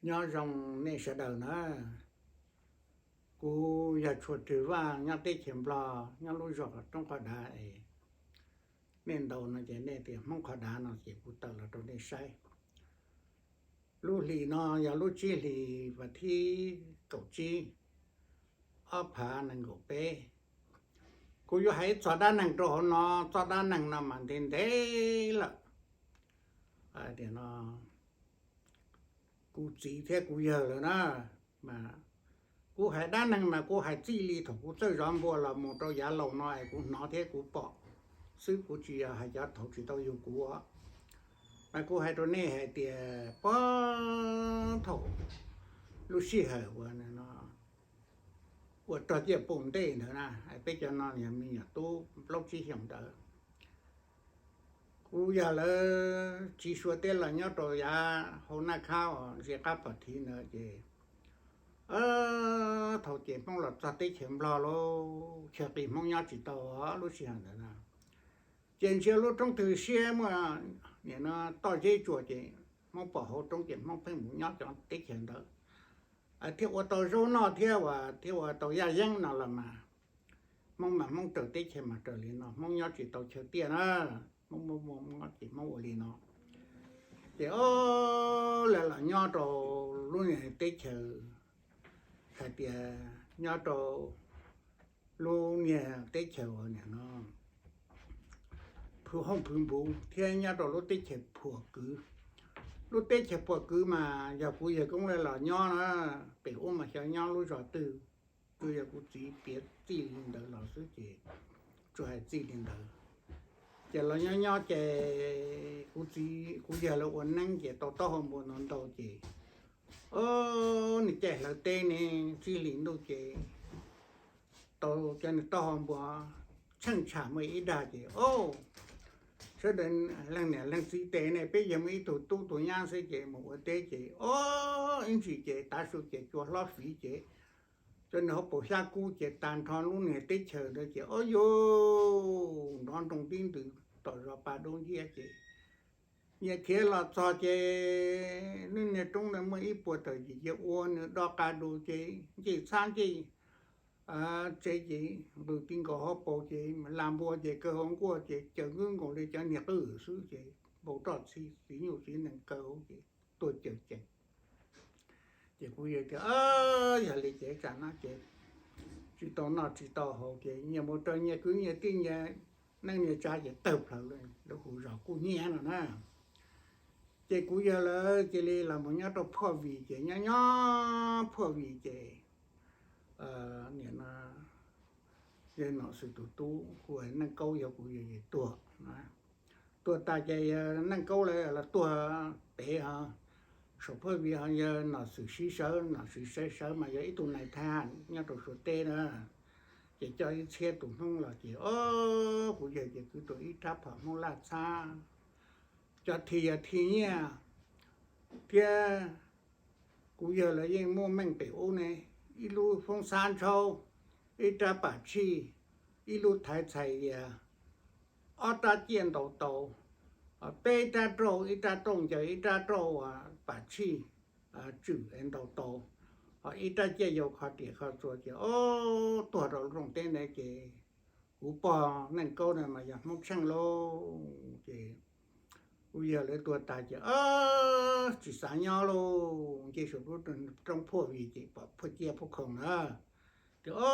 Nyob zoo nej sawv daws na. Kuv yog Tshuas Rwg Vaj nyob teb chaws Nplog, nyob lub zos roob qhov dav. Nej ntaus no ces nej tias Hmoob qhov dav no ces kuv tawm los rau nej saib. Lub hlis no yog lub tsib hlis vas thib kaum tsib, ob phav nees nkaum peb. Kuv yuav hais txog dab neeg rau hauv no, txoj dab neeg no mas ntev ntev lawm. Tias no kuv txiv thiab kuv yawg lawm na, mas kuv hais dab neeg mas kuv hais txij li thaum kuv txawj zov npua los mus rau yav laus no es kuv hnov thiab kuv pom xwb, kuv tsis yog hais cov thaum tsis tau yug kuv. Mas kuv hais rau nej hais tias puag thaum lub sij hawm uas no ua rog ciaj pum ntej ntawd na, peb cov no yog me nyuam tub plaub tsib xyoos ntawd. Kuv yog lawv tsiv Suav teb los nyob rau yav hauv Naj Khab uas ntsia qab pom thiv ntawd ces thaum ces Hmoob los txog teb chaws Nplog lauj, chaw qis Hmoob nyob tsis tau lub sij hawm ntawd na. Ces ntsia lub roob twg siab muaj nim no toj zeb tsuas ces Hmoob pom hauv roob ces Hmoob pheej mus nyob cov teb chaws ntawd, thiaj ua tau zaub noj thiab uas thiaj ua tau yaj yeeb no los mas. Hmoob mas Hmoob raws teb chaws mas raws li no, Hmoob nyob tsis tau chaw tiaj na. Hmoob muaj muaj ces Hmoob ua li no. Ces o, lawv los nyob rau lub niag teb chaws, hais tias nyob rau lub niag teb chaws uas nim no Phwv Hooj Phwv Npuv thiab nyob rau lub teb chaws Phuam Kwv. Lub teb chaws Phuam Kwv mas yog kuv yawg koob lawv los nyob na, pem ub mas xyov nyob lub zos twg, twb yog kuv txiv piav txij li ntawd los xwb ces tsuas hais txij li ntawd. Ces los nyob nyob ces kuv txiv kuv yawg lawv ua neeb ces tau taub hau npua ntau ntau ces o, nws caij hlawv teb ne, tsib hlis ntuj ces tau cov niag taub hau npua tsheej tshaj muaj ib dag ces o, sawv daws leej niam leej txiv tes ne, peb yog muaj ib tug tub tus nyab xwb ces mus ua teb ces o, ib ntsis ces tav su ces cua hlob fiv ces cov niag hauv paus xyab kub ces tag nrho lub niag teb chaws ntawd ces o yus nrov nroo tib ntws tom zos pa dub nciab ces nyias khiav los txog ces lub niag roob ntawd muaj ib puas tawm yim cia ua nws do qa du ces ncej txhab ncej tsev ces nqws ti nkaus hauv paus ces la npua ces kaw hauv nkuaj ces caws nkaus li cov niag qwj xwb ces npau roj txhiv txiv nyuj txiv nees kaw hauv ces tuag caws cees. Ces kuv yawg tias, yog li ces tsam no ces tsis tau noj tsis tau haus ces nyias mus raws nyias kwv nyias tij nyias neej nyias tsav ces tawg plaws lawm, lawv hu zos kuj nyiab no na. Ces kuv yawg lawv cia li los mus nyob rau Phuaj Vim ces nyob nyob Phuaj Vim ces nim no yawg Nom Xwm tus tub hu Neej Kaub yog kuv yawg tuag. Tuag tas ces yawg Neej Kaub lawv los tuag pem ho saum Phuaj Vim ho yawg Nom Xwm Siv Sawv, Nom Xwm Siv Sawv mas yog ib tug nais thab nyob rau Suav teb na. Ces coj ib txhiab tus Hmoob los ces o, kuv yawg ces kwv tuag ib rab phom Hmoob Laj txhab, cov thi yog thi nyiaj thiab kuv yawg lawv yeej muaj meej pem ub ne, ib lub foob xab ntshaub, ib rab pam tshij, ib lub thaiv txhais yas, ob rab ciaj ntaus taus, peb rab rauj, ib rab rauj ncaws, ib rab rauj pam tshij tswm es ntaus taus, ho ib rab ciaj yau kho riam kho txuas ces o, tuag rau rooj teb ntawd ces kuv pog Neej Kaub na mas yog Hmoob Tsheej lauj. Ces kuv yawg lawv tuag tas ces o, tsis xav nyob lauj, nce saum lub roob Phuaj Vim ces pom Phuaj Ciaj Phuaj Khoom na. Ces o,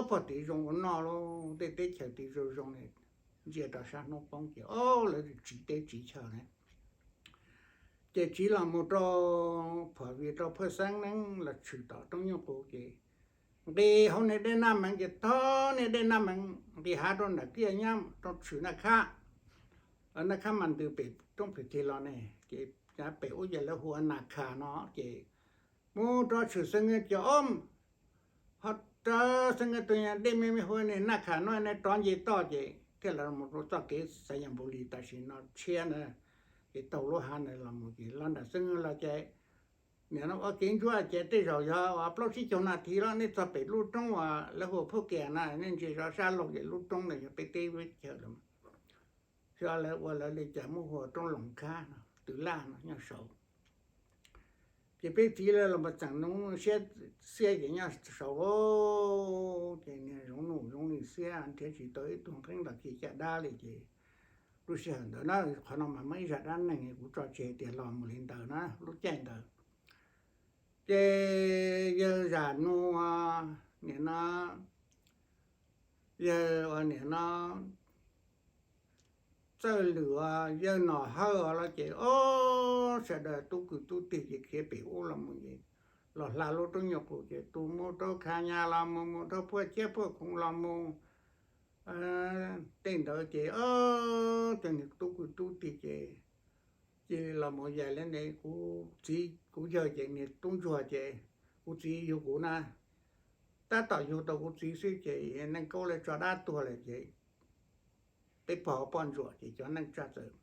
pog tid zoo ua noj lauj, tej teb chaws tid zoo zoo ne, ntsia rau sab hnub poob ces o, lawv tsiv teb tsiv chaw na. Ces tsiv los mus rau Phuaj Vim rau Phuaj Xeeb Neeb los tshwm tom roob Nyuj Qus ces nqis hauv niag dej Naj Meev ces tog niag dej Naj Meev nqis hav rau nram kiaj nyab rau tshwm Naj Khab. Naj Khab mas ntws pem roob Phwm Thim los ne, ces pem ub ces lawv hu ua Nas Khas no ces mus rau tshwm Xeeb Neeb ces o, ho rau Xeeb Neeb tus dej me me hu niag Naj Khas no ne rov nce toj ces thiaj los mus rau txoj kev Xav Yas Npus Lis tam sim no tshiab na. Ces taug lub hav ntawd los mus ces los nram Xeeb Neeb los ces nim no ua kev ntsuab ces tej zaum yog plaub tsib caug nas this los nej txog pem lub roob uas lawv hu ua Phuj Kias na, nej ntsia zov sab laug ces lub roob ntawd yog peb teb peb chaw lawm. Xyov lawv ua lawv li cas muab hu ua roob Loos Khab no, Tws Laj no nyob saud. Ces peb txiv lawv los mas tseem nug siab, xiab ces nyob saud lauj, ces niag Zoov Nuj Zoov Lis xiab nrhiav tsis tau ib tug nqeeb los khi caj dab li ces lub sij hawm ntawd na, qhov no mas muaj ib zaj dab neeg kuv tso tseg tias los mus li ntawd na, lub caij ntawd ces yawg Zam Nua, nim no yawg ua nim no Txawj Lwm, yawg Nom Hawj los ces ob sawv daws tub kwv tub tij ces khiav pem ub los mus ces los hla lub roob Nyuj Qus ces tus mus rau Khas Nyas los mus, mus rau Phuaj Ciab Phuaj Khoom los mus. Tej ntawd ces ob cov niag tub kwv tub tij ces cia li los mus yaim li ntawd. Kuv txiv kuv yawg ces niag tub ntsuag ces kuv txiv yug kuv na, tab tom yug tau kuv txiv xwb ces neej kaub lawv tso dab tuag lawm ces peb pog poj ntsuam ces cov neej tsa txawm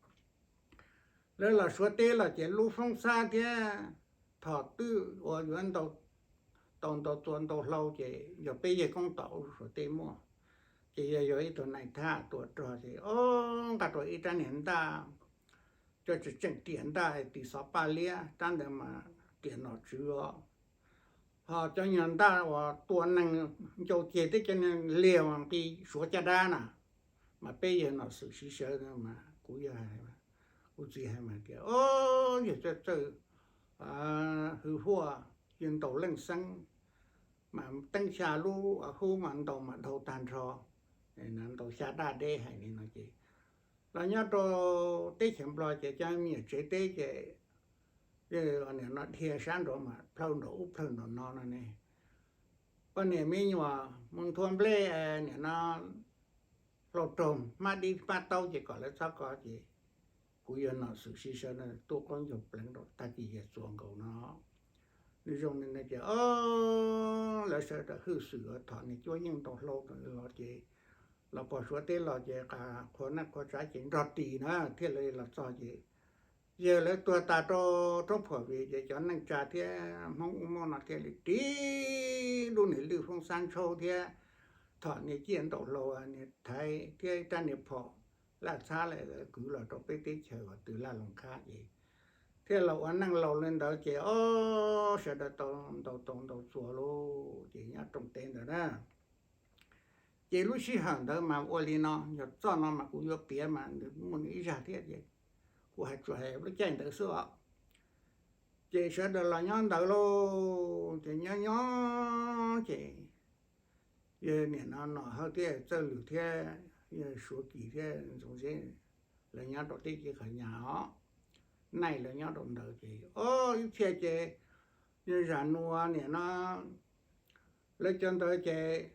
lawv los Suav teb los ces lub foob xab thiab thom twj uas yuav tau ntau txua ntau hlau ces yog peb yawg koob tom ub Suav teb muaj. Ces yog yog ib tug nais thab tua rog ces ob nqa rau ib rab niag ntaj, cov tseem tseem riam ntaj tis xov paj liab, rab ntawd mas riam nom tswv os. Ho cov nyuag ntaj uas tua neeg ncau ceg thiab cov niag liag uas nqi Suav caj dab na, mas peb yawg nom xwm siv sawv mas kuv yawg, kuv txiv hais mas tias, o, yawg Txawj Txawj hwj huaj, yawg ntaus leej xeeb, mas teeb xya lub hub mas ntaus mas dhau tag nrho, ntaus xya daj deb hais li no ces los nyob rau teb chaws Nplog ces cov me nyuam tsev teb ces nim no dhia sab nraud mas plhaw nraum ub plhaw nraum no no ne. Poj niam me nyuam mus nthua nplej, nim no hlau raug hmab dib hmab taub ces kom lawv txhob ko ces kuv yawg nom xwm siv sawv tuaj qaub ncaug pleev rau tag kis yawg txuas nkaus no. Nws zoo li no ces lawv sawv daws hwj xwm thom niag cuab yeej ntau hlau los ces los pog Suav teb los ces qhuas neej qhuas tsav ces nrog ris na thiaj li los txog ces yawg lawv tuag tas rau roob Phuam Vim ces cov neej tsa thiab Hmoob ub Hmoob no thiaj li ris lub niag lwj foob xab ntshaub thiab thom niag ciaj ntau hlau, niag thaiv thiab rab niag phom laj txhab lawm kwv los rau peb teb chaws uas tw laj loos khab ces thiaj los ua neej laus li ntawd ces ob sawv daws tau ntau tau ntau txuas lauj ces nyob rooj teb ntawd na. Ces lub sij hawm ntawd mas ua li no, yog txoj no mas kuv yuav piav mas nws muaj nws ib zaj thiab ces kuv hais tsuas hais lub caij ntawd xwb os. Ces sawv daws los nyob ntawd lauj ces nyob nyob ces yawg nim no Nom Hawj thiab Txawj Lwm thiab yawg Suav Kis thiab Ntxoov Zeb lawv nyob rau teb chaws Khas Nyas os, Naij lawv nyob rau ntawd ces ob ib txhia ces yawg Zam Nua nim no lawv cov ntawd ces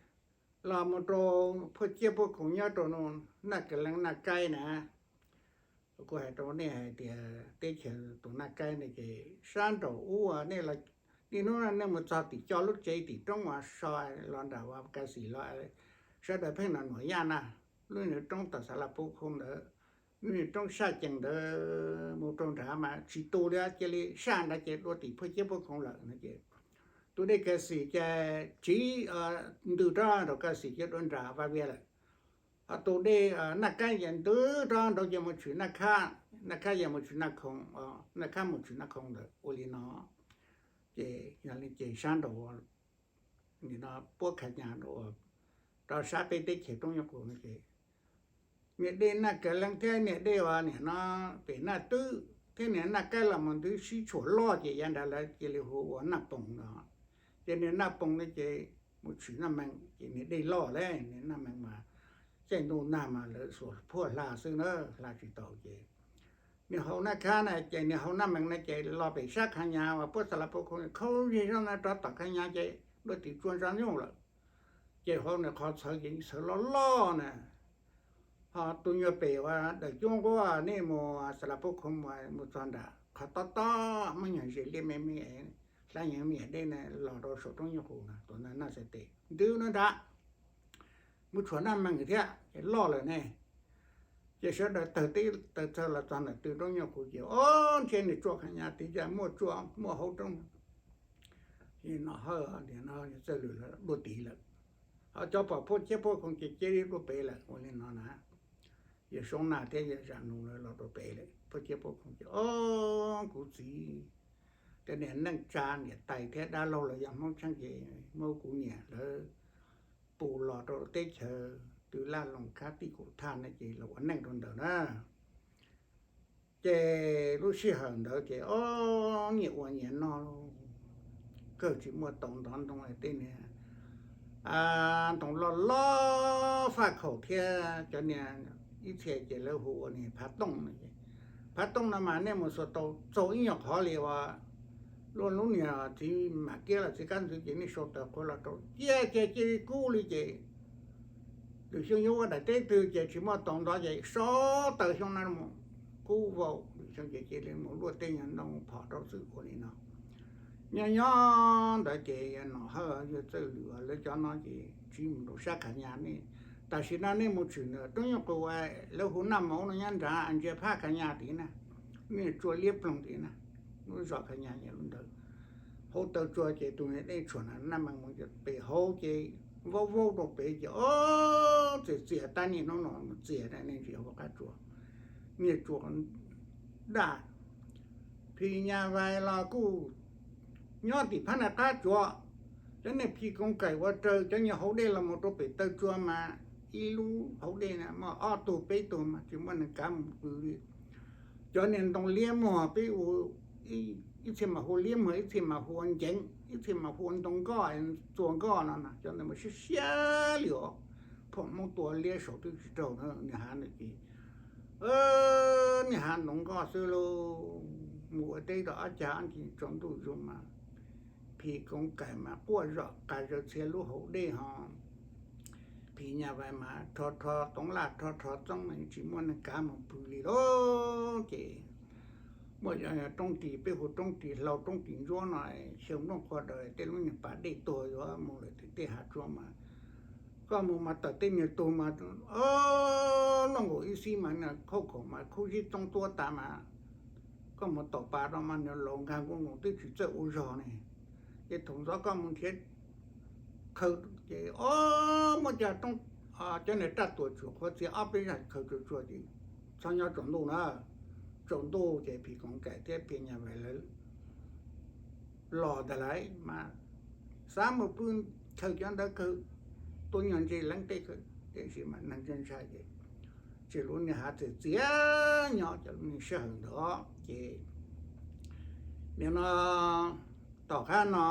los mus rau Phuaj Ciab Phuaj Khoom nyob rau Naj Kav Leej Naj Kaib na. Kuv hais rau nej hais tias teb chaws tus Naj Kaib ne ces sab nraum ub nej, niaj hnub nej mus txog tim co lub tsev tim roob uas so los nram uas Kav Xim los, sawv daws pheej nov nuam yaj na, lub niag roob tom Xav Las Pub Khoo ntawd, lub niag roob saj cees ntawd mus rau nrad mas tsis tu li, cia li saj nrad ces dua tim Phuaj Ciab Phuaj Khoom lawm no ces tus dej Kav Xim ces tsiv ntws rov nraud Kav Xim ces dua nram Vaj Viaj lawm. Ho tus dej Naj Kaib ces ntws rov nraud ces mus tshwm Naj Khab, Naj Khab ces mus tshwm Naj Khoo, Naj Khab mus tshwm Naj Khoo ntawd ua li no. Ces yog li ces sab nraud nim no puab Khas Nyas rau sab peb teb chaws roob Nyuj Qus no ces niam dej Naj Kav Leej thiab niam dej uas nim no pem Naj Twb thiab niam Naj Kaib los mus ntws sib tshuam loj ces yav nrad lawv cia li hu ua Naj Poos no. Ces niam Naj Poos no ces mus tshwm Naj Mees ces niam dej loj lawm, niam Naj Mees mas caij ntuj nag mas lawv xuas phuaj hla xwb na, hla tsis tau ces niam hauv Naj Khab na ces niam hauv Naj Mees na ces los pem sab Khas Nyas uas puab Xav Las Pub Khoo khaub zig zog na rov tom Khas Nyas ces dua tim tsua ntsa nyuj lawm. Ces hauv niam qhov txhawv ces txhawv loj loj na. Ho tus nyuag pem uas dawm cuab nquab nej mus Xav Las Pub Khoo mus txog nram qhov tob tob muab nyuag zes liaj me me, hlab nyuag me dej na los rau saum roob Nyuj Qus na, tus ntawd Naj Xais Tes ntws na nrad, mus tshuam Naj Mees thiab ces loj lawm ne. Ces sawv daws tawg teb tawg chaw los txog ntawm tw roob Nyuj Qus ces ob nrhiav niag tsua Khas Nyas tid cas muaj tsua muaj hauv roob. Ces Nom Hawj nim no Txawj Lwm dua tid lawm, ho cov pom Phuaj Ciab Phuaj Khoom ces cia li dua pem lawm ua li no na. Yawg Soob Nag thiab yawg Zam Nus lawv los dua pem lawm, Phuaj Ciab Phuaj Khoom ces, o, kuv txiv, cov niag neej tsa niam tais thiab dab laug los yog Hmoob Tsheej ces muab kuv niam lawv pus los rau teb chaws twg Laj Loos Khab Tij Kaum Thaj na ces los ua neej rau ntawd na. Ces lub sij hawm ntawd ces ob nyias ua nyias noj, kawg tsis muaj tau ntov ntoo tej niag ntoo loj loj faj khaum thiab cov niag ib txhia ces lawv hu ua niag phav tooj no. Phav tooj no mas nej mus xuas tau txaus ib nyuag qhov li uas luag lub niag txiv mam kiab los txiv kab ntxwv ces nej sau taws qhuav los rau cia ces cia li kub li ces lwm xyoo yuav ua daim teb twg ces tsis muaj tau ntov ces sab taws xyoo no mus kub vau, lwm xyoo ces cia li mus luaj tej nyuag ntoo phom rau xwb ua li no. Nyob nyob ntawd ces Nom Hawj Yawg Txawj Lwm lawv cov no ces tsiv mus rau sab Khas Nyas ne. Tam sim no nej mus tshwm ntawm roob Nyuj Qus lawv hu Naj Moov no nyob nrad ntsia phab Khas Nyas tid na, nej tsua liab ploog tid na, lub zos Khas Nyas nyob lub ntawd. Hauv taw tsua ces tus niag dej tshuam na Naj Moov mus pem hauv ces vaub vaub rau pem ces ob txias txias tab niaj hnub no txias nej ntsia hauv qab tsua, niag tsua daj. Phis Nyas Vais los kuj nyob tim phab nram qab tsua. Cov niag Phis Koos Kaim ua raws cov niag hauv dej los mus rau pem taw tsua mas ib lub hauv dej na muaj ob tug peb tug mas tsis muaj neeg kav mus pw li. Cov niag ntoo liab muag peb hu, ib txhia mas hu liab muag, ib txhia mas hu nceev, ib txhia mas hu ntoo nkoj, txua nkoj no na, cov ntawd mas siab siab li os. Phuam Hmoob tua liab saum twb tsis raug na, niag hav ntawd ces niag hav ntoo nkoj xwb lauj. Mus ua teb tau ob cag ob nti tsaus ntuj zus mas Phis Koos Kaim mas quaj zom qas zaws txhia lub hauv dej ho. Phis Nyas Vais mas rho rho toov laj rho rho txoob mas tsis muaj neeg kav mus pw li lauj. Ces muaj roob ris, peb hu roob ris hlau roob ris ntsuab no, xyaw nplooj qhuav daws tej lub niag pas dej tuag yuav mus lawm tim tej hav tsuag mas koj mus mas tawm tej niag tug mas luaj nkaus ib xib mas khauj khaum mas khub zib txoob tuab tas mas koj mus taus pas rau mas nws laus nkag nkuj nkoos twb tsis txawj ua zog ne. Ces thaum ntxov koj mus nrhiav khaws ces ob muab cov roob, cov niag raj tuam tsum qhuav txia ob peb zag khaws tsuag tsuag ces txhob nyob tsaus ntuj na. Tsaus ntuj ces Phis Koos Kaim thiab Phis Nyas Vais lawv los ntag lauj mas xav mus pw khaws cov ntawd khaws tua nyuag ntses leev tej khaws tiam sis mas neeg ntshai ntshai ces tsis lub niag hav txias txias nyob cov lub niag sij hawm ntawd ces nim no tom qab no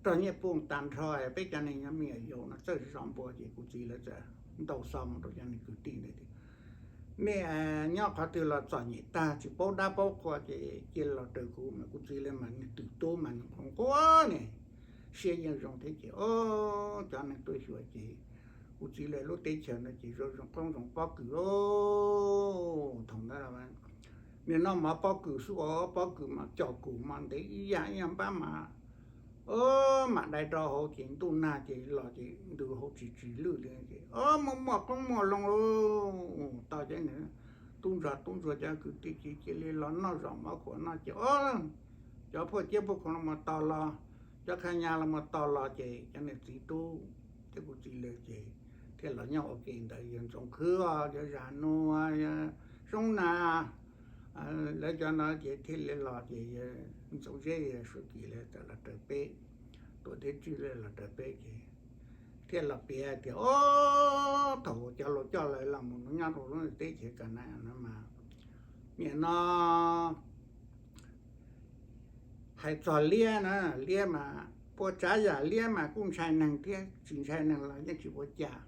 rog Nyiaj Pooj tag nrho peb cov neeg nyob me nyuam yaus no txawj zov npua ces kuv txiv lawv txawm ntaus xov mus rau cov neeg kwv tij ntawd tias nej nyob qhov twg los txom nyem tag tsis paub dab paub qhua ces cia li los raws kuv mas kuv txiv lawv mas niag twm tub mas nws nquag nquag ne, siab yeej zoo thiab ces cov neeg tuaj xyuas ces kuv txiv lawv lub teb chaws no ces zoo zoo qoob zoo pob kws lauj. Thaum ntawd nim no mas pob kws xub pob kws mas cov kws mas ntev ib yam ib yam npab mas mam dai rau hauv ces ntuj nag ces los ces ntws hauv tsis tsis lwj li ces muaj muaj qoob muaj loo lauj. Tau cov tub ntsuag tub ntsuag cov kwv tij ces cia li los noj zom mov khuam no ces cov Phuaj Ciab Phuaj Khoom los mus tos los, cov Khas Nyas los mus tos los ces cov niag txiv tub thiab kuv txiv lawv ces thiaj los nyob ua ke ntawd. Yawg Ntxoov Khwb, yawg Zam Nua, Soob Nas, lawv cov no ces thiaj li los ces Ntxoov Zeb, Suav Kis lawv txawm los raws peb, Tuam thiab Tswj lawv los raws peb ces thiaj los piav tias ob thaum cov laus coj lawv los mus nyob rau lub teb chaws Kas Nas no mas nim no hais txog liab na, liab mas puas tsav yam liab mas kuj ntshai neeg thiab tsis ntshai neeg los yeej tsis ua cas.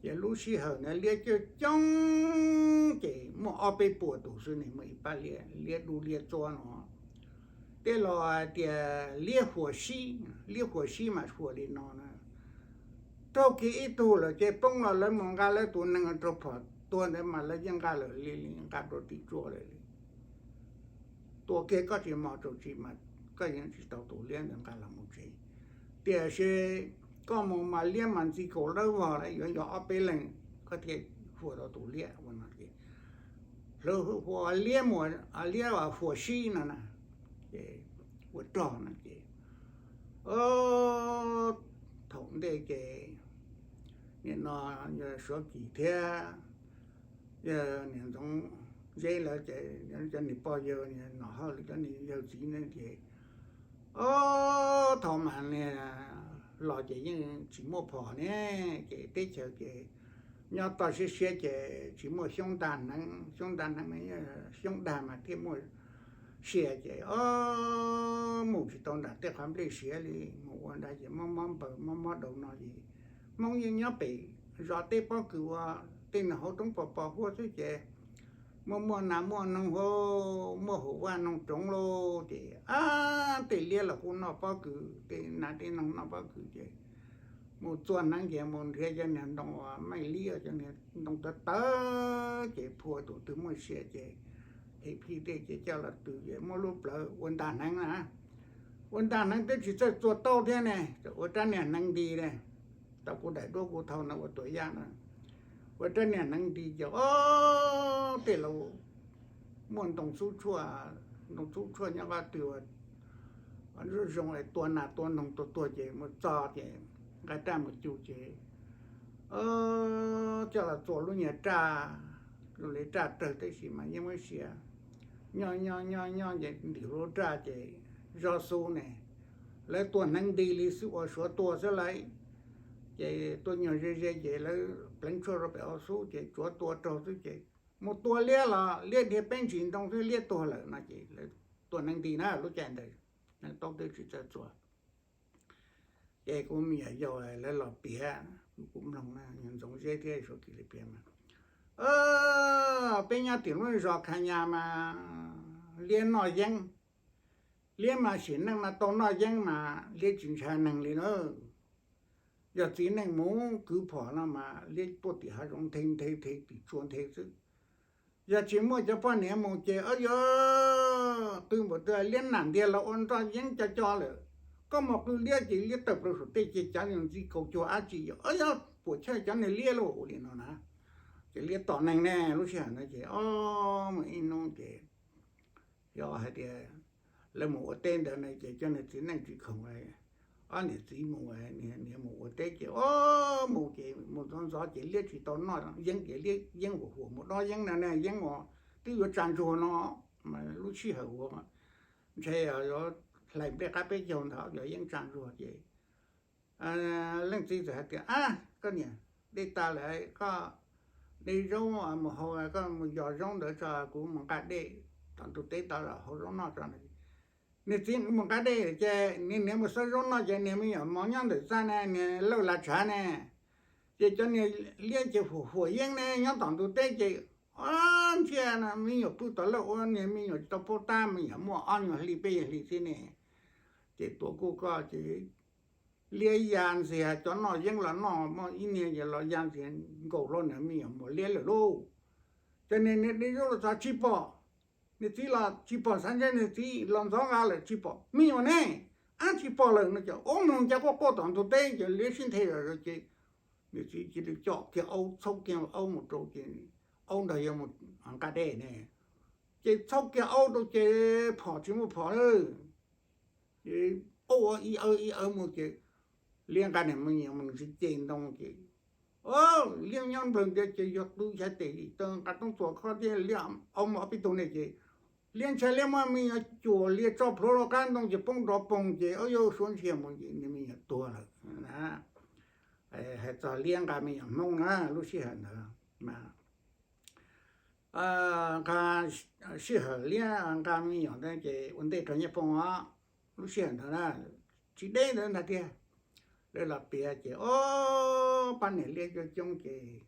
Ces lub sij hawm ntawd liab coob coob ces muaj ob peb puas tus xwb ne, muaj ib pab liab, liab dub liab txuab no. Tej laus hais tias liab huas sib, liab huas sib mas huas li no na, raug kiag ib tug lawm ces poob los lawv mus nqa lawv tus neeg rau phom tuag ntawd mas lawv yeej nqa lawm li, nqa rau tim tsuas lawm li. Tua kiag koj tsis mos tsaus tsis mas koj yeej tsis tau tus liab ntawd nqa los mus tsev. Tiam sis koj mus mas liab mas ntxi kaum dawb vog lawm, yuav yog ob peb leeg koj thiaj huas tau tus liab ua no ces lawv hu ua liab, liab huas sib no na. Ces ua rog no ces thaum ntej ces nim no yawg Suav Kis thiab yawg niam Ntxoov zeb lawv ces cov niag pog yawg Nom Hawj lawv cov niag yawg txiv ne ces, ob thaum mas los ces yeej tsis muaj phom ne, ces teb chaws ces nyob toj siab siab ces tsis muaj xyoob nta hneev, xyoob nta hneev, xyoob dag mas thiaj muaj sia ces ob mus tsis tau nram tej qhov nplej siav li, mus ua nrad ces mob mob npaws mob mob daus no ces Hmoob yeej nyob pem zos tej pob kws ua tej nws hauv roob pos pos huab xwb ces muaj muaj nas muaj noog hauv, muaj hauv vaj noog roov lauj ces ab tej liab los kuj noj pob kws, tej nas tej noog noj pob kws ces mus txua hneev ces mus nrhiav cov niag ntoo uas meej liab, cov niag ntoo tawv tawv ces phua tus twg muaj sia ces hem phij tej ces coj los tws ces muab lub plawv ua nta hneev na. Ua nta hneev twb tsis txawj txua tau thiab ne, ua rab niag hneev nti ne, tau kuv daim duab kuv thau no ua tuam yaj na, ua rab niag hneev nti ces ob tej laus muaj ntoo xub tshuaj, ntoo xub tshuaj nyob qab twg zoo zoo es tua nas tua noog tua tuag ces mus txo ces nqa raj mus cug ces coj los txua lub nyuag raj, zoo li raj rawg tab sis mas yeej muab sia, nyob nyob nyob nyob ces ntim lub raj ces zoj xub ne, lawv tua hneev nti li xwb ua suav tua xwb lauj, ces tua nyuag ze ze ces lawv pleev tshuaj rau pem hauv xub ces tsuav tua raug xwb ces mus tua liab los liab dhia peb ntsis ntoo xwb liab tuag lawm no ces lawv tua hneev nti na lub caij ntawd, hneev taub twb tsis txawj txua. Ces kuv me nyuam yaus lawv los piav, kuv mloog na, Ntxoov Zeb thiab Suav Kis lawv piav mas, peb nyob tim lub zos Kha Nyas mas liab noj yeeb, liab mas sim neej mas tau noj yeeb mas liab tsis ntshai neeg li na. Yog txiv neej mus kwv phom no mas liab tuaj tim hav zoov nthe nthe nthe tim tsua nthe xwb. Yog tsis muaj cov poj niam mus ces ob yog twb npaum twg liab nam ntiag los ua nroj yeeb co co lawm. Koj mus qw liab ces liab tawm plaws saum tej ces cav ntxi kaus cuag dab tsi yog ob yog puam chawj cov niag liab lauj li no na. Ces liab tom neeg ne lub sij hawm ntawd ces ob mus ib hnub ces yog hais tias lawv mus ua teb ntawd ne ces cov niag txiv neej tsis khoom, ob niam txiv mus, niam mus ua teb ces ob mus ces mus ntxov ntxov ces liab tsis tau noj yeeb ces liab yeeb huam huam mus dob yeeb na ne, yeeb uas twb yuav tsa ntsuag no, mas lub sij hawm uas ntshe yuav hlais nplej qab peb caug ntawd yog yeeb tsa ntsuag ces leej txiv txawm hais tias, ab koj niam, dej tas lawm, koj de zaub mus hau, koj mus yos zaub ntawd tso kuv mus nqa dej tom ntug teb tod los hau zaub noj tso. Niag txiv mus nqa dej ces niag niam mus xawb zaub noj ces niag me nyuam mov nyob ntawm txaj ne, niag lauj las tshav ne, ces cov niag liab ces huam huam yeeb ne nyob tom ntug teb ces ob ntxiag me nyuam pw tom lauj ua niag me nyuam tsis tau paub tab, me nyuam muaj ob nyuag hli peb nyuag hli xwb ne. Ces tuav kuj koj ces liab ya ntxiag, cov noj yeeb los noj muaj ib niag los ya ntxiag nkaus hlo niag me nyuam mos liab lawm lauj. Ces niag niam de zaub los txog tsis pom, niag txiv los tsis pom, xav ntshe niag txiv los ntxov nqa lawm tsis pom me nyuam ne, ab tsis pom lawm no ces ua mus cas quaj quaj tom ntug teb ces liab sib nthe zom zaws ces niag txiv cia li coj kiag aub, txhauj kiag aub mus rau ces aub nrog yawg mus nqa dej ne. Ces txhauj kiag aub rau ces phom tsis muaj phom lawm. Ces aub ua ib awv ib awv mus ces liab nqa niag me nyuam mus tsis ce ntoo ces liab nyob nplawg ntiav ces yog qw xyaiv tes taw nqa roob txuas khob thiab liab aub mus ob peb tug ne ces liab ntshai liab muab me nyuam cuam liab tso plhuav rau qab ntoo ces poob nrov poog ces ob yawg suav ntsiag mus ces niag me nyuam tuag lawm. Hais txog liab nqa me nyuam Hmoob na lub sij hawm ntawd mas nqa sij hawm liab nqa me nyuam ntawd ces ua ntej rau Nyiaj Pooj os, lub sij hawm ntawd na tsis deb ntawd ntag tiag. Lawv los piav ces ob pab niam liab coob coob ces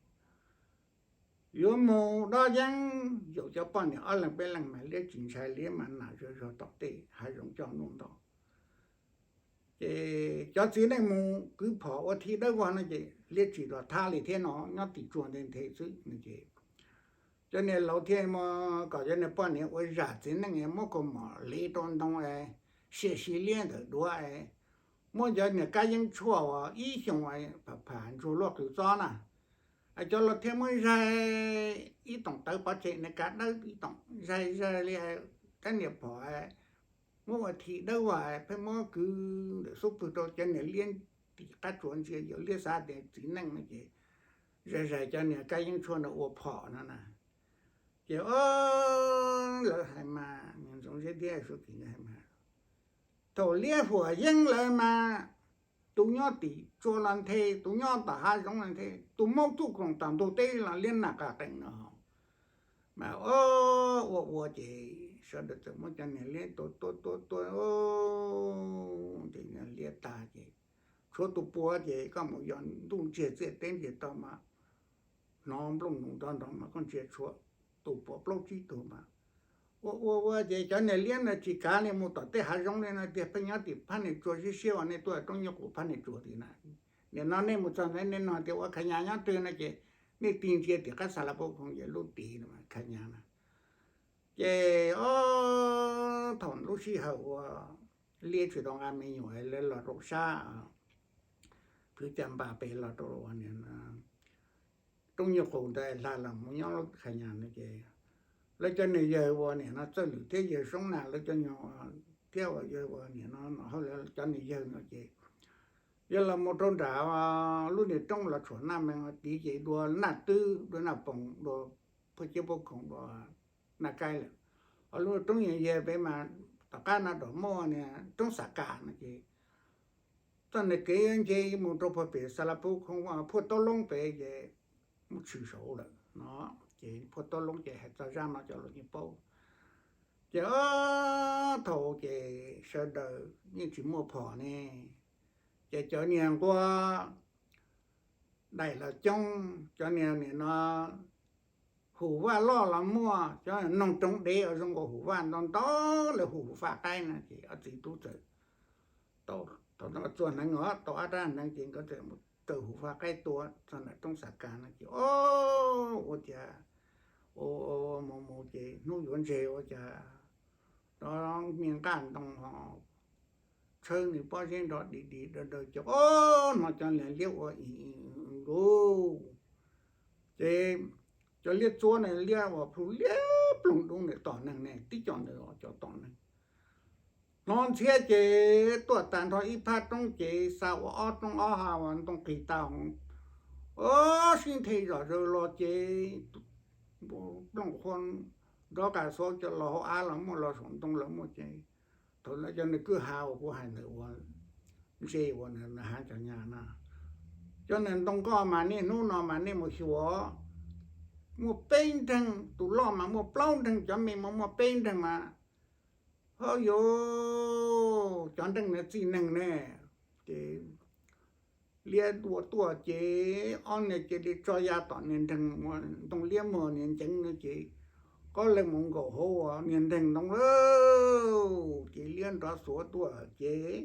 yuav mus dob yeeb, yaum cov poj niam ob leeg peb leeg mas liab tsis ntshai, liab mas nam zog zog tom tej hav zoov coj nuj nto. Ces cov txiv neej mus kwv phom ua thib dawb vog no ces liab tsis los thab li thiab no, nyob tim tsuas nthe nthe xwb no ces cov niam laus thiaj kom cov niag poj niam ua zam txiv neej muab kaus mom hliv rau ntoo, sia si liab ntawm duav, muab cov niag kab yeeb tshuaj uas ib xyoos pham pham ntsuag luaj qws txob na, cov laus thiaj muab zaig ib toom tawv pov tseg niag kav dawb ib toom, zaig zaig li rab niag phom muab ua thib dawb vog pheej muab kwv ntawm xub pwg rau cov niag liab tim qab tsuas ntsia, yog liab xav tias txiv neej no ces zaig zaig cov niag kab yeeb tshuaj no ua phom no na. Ces lawv hais mas, Ntxoov Zeb thiab Suav Kim hais mas, thaum liab huam yeeb lawm mas tus nyob tim tsua los nthe, tus nyob tom hav zoov los nthe, tus maub txuj khoom tom ntug teb los liab nag qas qees no. Mas ua ua ces sawv daws txawm muab cov niag liab tua tua tua tua, ces liab tag ces tshuav tus puav ces koj mus yos ntuj ntsiag txiaj teb ntsiag to mas hnov nplooj ntoos nrov nrov mas koj ntsia tshuav tus puav plaub tsib tug mas. Ua ua ua ces cov niag liab no tsis kav li mus tom tej hav zoov li no tiag, pheej nyob tim phab niag tsua siab siab uas nej tuaj roob nyuj qus phab niag tsua tim na. Nim no nej mus txog ntawd nej nug tias ua Khas Nyas nyob twg no ces nej tig ntsia tim qab Xas Las Pub Khoom ces lub tid Khas Nyas na. Ces o, thaum lub sij hawm uas liab tsis tau nqa me nyuam lawv los rau sab Phwv Cas Npas pem los rau roob nyuj qus ntawd hla los mus nyob lub Khas Nyas no ces lawv cov niag yawg uas nim no Txawj Lwm thiab yawg Soob Nas lawv cov nyuag thiab uas yawg uas nim no hauj lwm cov niag yawg no ces yawg los mus rau nram lub niag roob los tshuam Naj Mees tid ces dua Naj Twb dua Naj Poos dua Phuaj Ciab Pub Khoom dua Naj Kaib lawm. Ho lub roob yawg pem mas tom qab no dam muaj niag roob Xas Kas no ces txoj niag kev nce mus rau puag pem Xas Las Pub Khoom Phuaj Taub Loob pem ces muab tshwm saud lawm no. Ces Phuaj Taub Loob ces hais txog zaj no cov luag yeej paub. Ces o, thaum ces sawv daws yeej tsis muaj phom ne, ces cov niag nquab daim los coob, cov niag nim no hum vaj loj los muaj, cov noog roov dev uas zoo nkaus hum vaj ntau ntau lawv hu hum faj qaib no ces ob txiv tub txawm tau, thaum no txua hneev os, tau ob rab hneev ces nkawd txawm mus raws hum faj qaib tua txog ntawm roob Xas Kas no ces o, ua cas ua mus mus ces hnub yuav ntseg ua cas rov me nqaj ntoo ho tshawb nws pob zeb nrov dim dim daws daws ces o, hnov cov niag liab ua ib nkuj. Ces cov liab txuab ne, liab uas plhu liab ploog dub ntawm tom neeg ne, tib co ntawd cov tom neeg. Hnov ntxhiab ces tuaj tag nrho ib phab roob ces xa ua ob roob ob ha uas ntoo qis tag hov, o, sib nthe zom zaws los ces nplooj qhuav nrov qas xuav cov los hauv av los muaj, los saum ntoo los muaj ces thaum ntawd cov niag kwj ha uas kuv hais ntawd ua ntse uas nws hav cov nyab na, cov niag ntoo nkoj mas niaj hnub no mas nej mus xyuas muaj peb nreeg, tus loj mas muaj plaub nreeg, cov me mas muaj peb nreeg mas, ho yuav cov nreeg no txij neeg ne. Ces liab ua tuaj ces ob niag cia li tso ya tom niag nreeg, ntoo liab muag niag nceev no ces qob leeg mus nkaum hauv niag nreeg ntoo lawm. Ces liab nrov xuav tuaj ces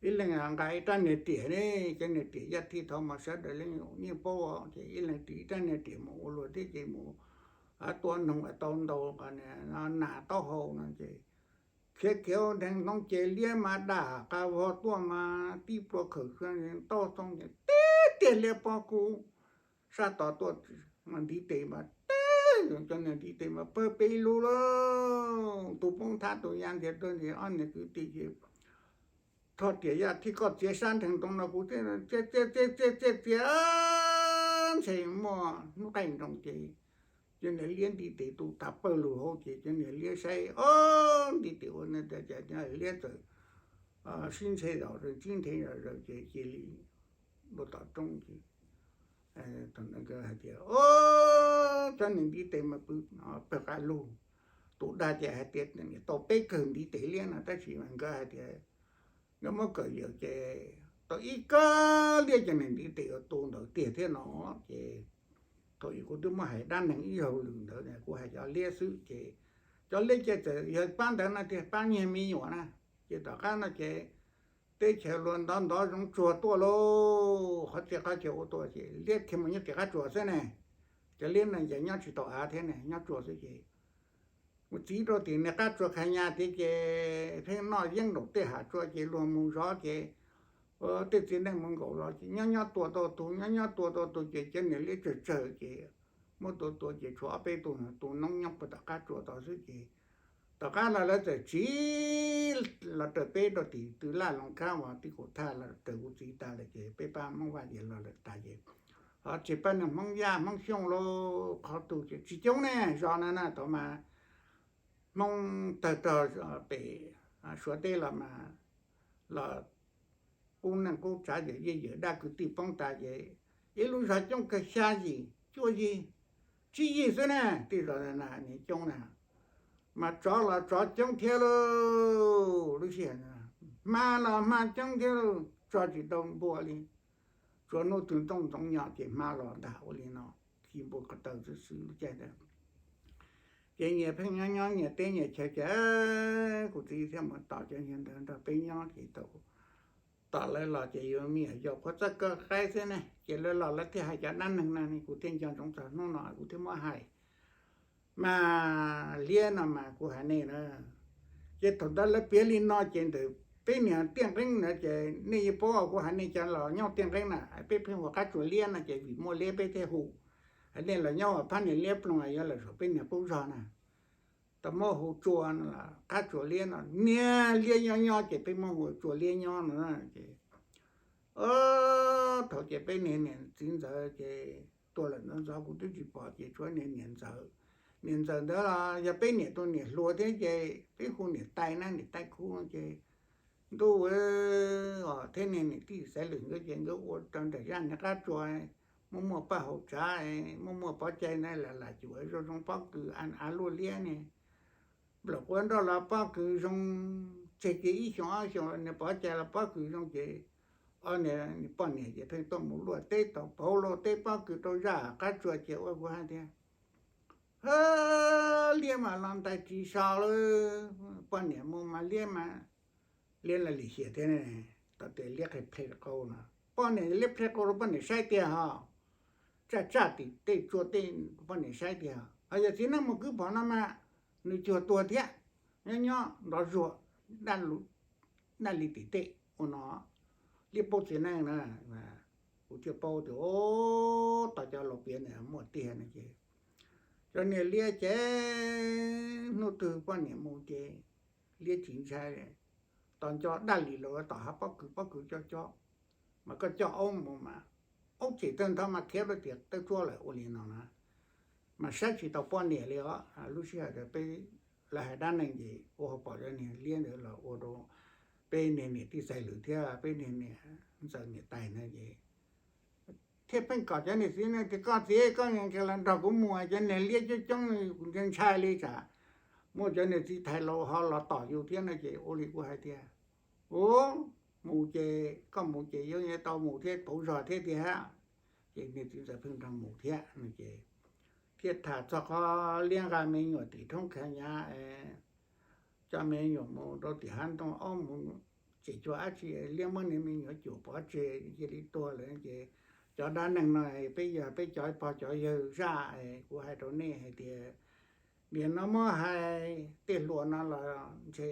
ib leeg nqa ib rab niag riam ne, cov niag riam yaj thij thaud mas sawv daws yeej paub, ces ib leeg ris ib rab niag riam mus ua luag thiab ces mus tua noog tau ntau nas taub hau no ces khiav khiav nreeg ntoo ces liab mas dam qas vog tuaj mas tib plua khawm taub xoo ces tib tiag liab pob kub sab tod tuaj, ntiv tes mas tib, cov niag ntiv tes mas pawg peb lub lawm, tus poob thab tus ya ntiav tuag ntiav ob niag kwv tij ces rho riam yaj thij koj txiav sab nreeg ntoo no kuv txiav txiav txiav txiav, ntshe muaj hnub qaij nroos ces cov niag liab ntiv tes tu tas pawg lug hauv ces cov niag liab saib, o, ntiv tes ua no cas liab txawm sib ntshe zom zaws, sib ntshe zom zaws ces cia li ua tom roob ces hais tias, o, cov niag ntiv tes mas pw pawg qas lug. Tus dag ces hais tias tau peb kawm ntiv tes liab no tab sis mas nkawd hais tias nkawd muab kawm yawm ces tau ib kawm liab cov niag ntiv tes uas tu ntawd tiag thiab no ces thaum ub kuv twb muab hais dab neeg ib zaug lwm ntawd kuv hais cov liab xwb ces cov liab ces txawm yog pab ntawd no tiag, pab nyiag me nyuam na. Ces tom qab no ces teb chaws luag ntov ntov zoov tsuag tuaj lauj, qhov txhia qhov chaw ua tuaj ces liab kiag mus nyob tim qab tsuas xwb ne. Cov liab no ces nyob tsis tau av thiab ne, nyob tsuas xwb ces mus txiv rau tim niag qab tsuas Khas Nyas tiag ces pheej noj yeeb nraum tej hav tsuas ces luag mus zov ces tej txiv neej mus nkaum los ces nyob nyob tua tau tus, nyob nyob tua tau tus ces cov niag liab tsawg tsawg ces muab tua tua ces tshuav ob peb tug, tus noob nyob puag tom qab tsuas tod xwb ces tom qab no lawv txawm tsiv los raws peb rau tim tw laj loo khab uas tib kaum thaj los raws kuv txiv tas lawm ces peb pab Hmoob Vaj Yas los lawm tas ces Ho tsis pab neeg Hmoob Yaj Hmoob Xyooj los qhov twg ces tsis coob ne, zos na na thaum mas Hmoob tawg rog pem Suav teb los mas los qub neej qub tsav ces yij yawm dab kwv tij poob tas ces ib lub zog coob kawg xya yim cuaj yig tsib yig xwb ne, tej zos na niam coob na. Mas tsov los tsov coob thiab lauj, lub sij hawm hma los hma coob thiab lauj, tso tsis tau npua li. Tsuas hnub twg Tooj Ntxoov nyo ces hma los ntag ua li no, khi npua ko taw xwb xwb lub caij ntawd. Ces nyias pheej nyob nyob nyias teb nyias chaw ces kuv txiv thiaj mus tom cov niag ntawd nrog peb nyob ces tau tom lawv los ces yuav me nyuam yaus qhuav txawj kaw qaib xwb ne, ces lawv los lawv thiaj hais cov dab neeg no ne, kuv thiaj nco ntsoov txog hnub no kuv thiaj muab hais. Mas liab no mas kuv hais nej na, ces thaum ntawd lawv piav li no ces ntawm peb niam Tiaj Nqeeb na ces nej yeej paub kuv hais nej cov los nyob Tiaj Nqeeb na, peb pheej hu qab tsuas liab no ces vim muaj liab peb thiaj hu. Hais nej los nyob phab niam liab ploog yuav lawm saum peb niam qub zog na, tau muab hu tsua no los qab tsuas liab no, niag liab nyob nyob ces peb muab hu tsua liab nyob no ces thaum ces peb niag niam txiv ntxawm ces tuag lawm ntxov ntxov kuv twb tsis pom ces tshuav niag niam ntxawm. Niam ntxawm ntawd los yog peb niam tus niam hluas thiab ces peb hu niam tais na, niam tais khu ces ntuj thiab niag niam tij Xaiv Lwm nkawd ces nkawd ua rau nram zaj niag qab tsuas, muaj muaj paj hauv tsav, muaj muaj pov cai na, lam lam cum zoo zoo pob kws av luaj liab ne, nplaum quav nroj los pob kws zoo, tseg kiag ib xyoos ob xyoos niag pov cai los pob kws zoo ces ob niag poj niam ces pheej tuaj mus luaj teb tau pauv luaj teb pob kws rau zaj qab tsuas ces ua kuv hais tias, liab mas los ntais tsis so lawm, poj niam mus mas liab mas, liab los lim hiam thiab, tau tias liab qhe qhe qau no, poj niam liab qhe qau rau poj niam saib tiag ho, tsaj tsaj tim tej tsua tej poj niam saib tiag ho. Yog txiv neej mus kwv phom no mas nws cuag tuag thiab, nyob nyob nrov zuag daj li tim tej ua no, liab paub txiv neej na. Kuv thiaj paub tias, o, tos cov laus piav na muaj tiag no ces cov niag liab ces hnub twg poj niam mus ces liab tsis ntshai, tos nco daj li los tom hav pob kws, pob kws cov cov, mas koj coj aub mus mas aub txim tawg ntho mas khiav rau tias tawb tsuab lawm ua li no na. Mas saib tsis tau poj niam li os. Lub sij hawm peb lawv hais dab neeg ces ua hauv paus cov niag liab ntawd los ua rau peb niag niam tij Xaiv Lwm thiab peb niag niam ntxawm niam tais na ces thiaj pheej kom cov niam txiv ne tias, koj txiv koj nkees los nrog kuv mus, cov niag liab coob coob kuv ntshai ntshai li tsam muaj cov niag txiv thais laus ho los tom yus thiab no ces ua li kuv hais tias, u, mus ces koj mus ces yuav tau mus thiab pauv zog thiab tiag. Ces niag txiv ntxawm pheej nrog mus thiab no ces thiaj tham txog qhov liab nqa me nyuam tim thoob khav nyav, coj me nyuam mus rau tim hav ntoo aub mus tseem cuag dab tsi, liab muab niag me nyuam cuam pov tseg cia li tuag lawm ces cov dab neeg no peb yog peb cov pog cov yawg zaj, kuv hais rau nej hais tias nim no muab hais tej hluas no los ntshe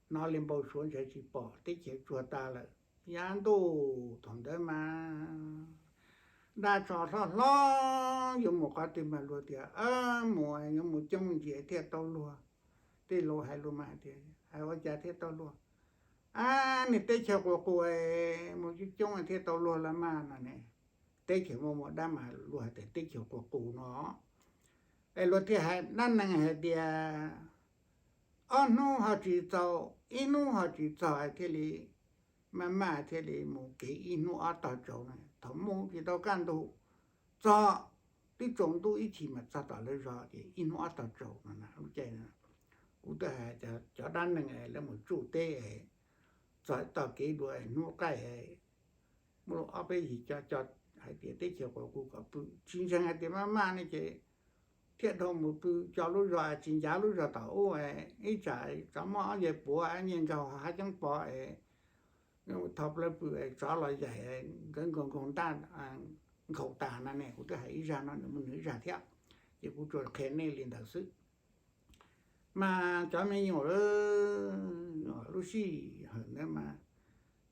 hnov li npau suav ntshe tsis pom, teb chaws tsuag tas lawm. Yav ntuj thaum ntawd mas dab tsov hlob hlob yuav mus qhov twg mas luag tias mus yuav mus coob ntsis thiaj tau luag. Tej laus hais lus mas hais tias hais ua cas thiaj tau luag, ab niag teb chaws qus qus mus coob coob thiaj tau luag los mas no ne. Teb chaws muaj muaj dab mas luag hais tias teb chaws qus qus no. Es luag thiaj hais dab neeg hais tias ob hnub ho tsis txaus, ib hnub ho tsis txog thiaj li maj maj thiaj li mus kev ib hnub ob tog tsaus na. Thaum mus tsis tau kaj ntug, txog twb tsaus ntuj ib chim mas txog tom lawv zos ces ib hnub ob tog tsaus no na. Lub caij kuv twb hais cov dab neeg lawv mus tsuj teb txog tog kev dua hnub qaij muaj ob peb yig co co hais tias teb chaws qus qus kom pw, tsis ntseeg hais tias maj maj ne ces thiaj dhau mus pw co lub zos tsis ncav lub zos tom ub, ib tsam tsov muab ob yawg puav nyiaj nkaug hav coob pov, thau plawv pw tsov los yaim nkawd nkaug nkaug ntaj nkhaus tas no ne. Kuv twb hais ib zaj no nws muaj nws ib zaj thiab, ces kuv tsuas qhia nej li ntawd xwb. Mas cov me nyuam lub sij hawm ntawd mas